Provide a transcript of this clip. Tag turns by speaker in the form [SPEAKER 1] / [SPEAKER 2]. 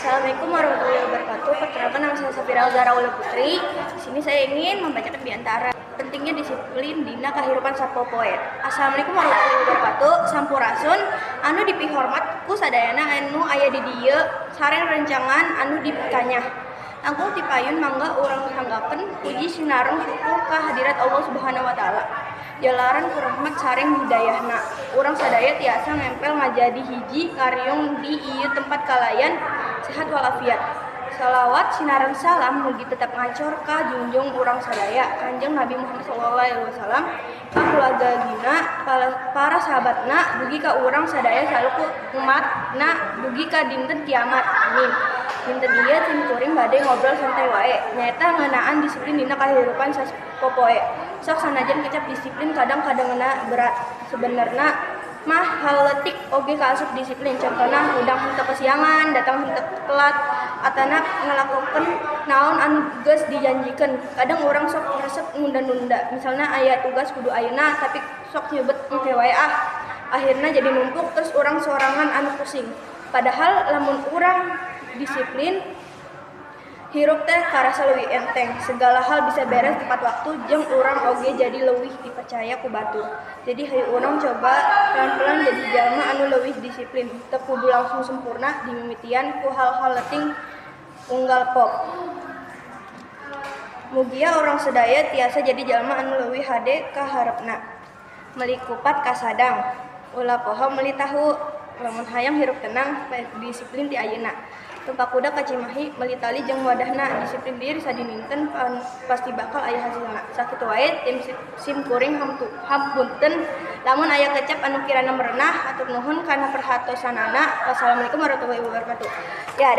[SPEAKER 1] Assalamualaikum warahmatullahi wabarakatuh. Perkenalkan, nama saya Safira Alzara Putri. Di sini saya ingin membacakan di antara pentingnya disiplin dina kehidupan sapopoe. Assalamualaikum warahmatullahi wabarakatuh. Sampurasun anu dipihormat ku sadayana anu aya di dieu sareng rencangan anu dipikanyah. Langkung tipayun, mangga urang sanggakeun puji sinareng syukur ka hadirat Allah Subhanahu wa Taala. Jalaran ku rahmat sareng hidayahna, urang sadaya tiasa ngempel ngajadi hiji ngariung di ieu tempat kalayan sehat walafiat. Salawat sinareng salam mugi tetap ngacor ka junjung urang sadaya, Kanjeng Nabi Muhammad sallallahu alaihi wasallam, ka kulawargina, para sahabatna, dugi ka urang sadaya salaku umatna dugi ka dinten kiamat. Amin. Dinten ieu sim kuring bade ngobrol santai wae, nyaeta ngeunaan disiplin dina kahirupan sapopoe. Sok sanajan kecap disiplin kadang kadengeunna berat, sebenerna mah hal leutik oge kaasup disiplin. Contona hudang henteu kasiangan, datang henteu telat, atanapi ngalakokeun naon anu geus dijanjikeun. Kadang urang sok resep nunda-nunda, misalna aya tugas kudu ayeuna tapi sok nyebut engke wae ah. Akhirna jadi numpuk, terus urang sorangan anu pusing. Padahal lamun urang disiplin, hirup teh karasa leuwih enteng, segala hal bisa beres tepat waktu jeung urang oge jadi leuwih dipercaya ku batur. Jadi hayu urang coba pelan-pelan jadi jalma anu leuwih disiplin. Teu kudu langsung sempurna, dimimitian ku hal-hal leutik unggal poe. Mugia urang sadaya tiasa jadi jalma anu leuwih hade ka harepna. Meuli kupat ka Sadang, ulah poho meuli tahu. Lamun hayang hirup tenang, disiplin ti ayeuna. Tumpak kuda ka Cimahi meuli tali jeung wadahna. Disiplin diri sadidinten pasti bakal aya hasilna. Sakitu wae tim sim kuring, hapunten lamun aya kecap anu kirana merenah. Hatur nuhun kana perhatosanana. Wassalamualaikum warahmatullahi wabarakatuh. Ya.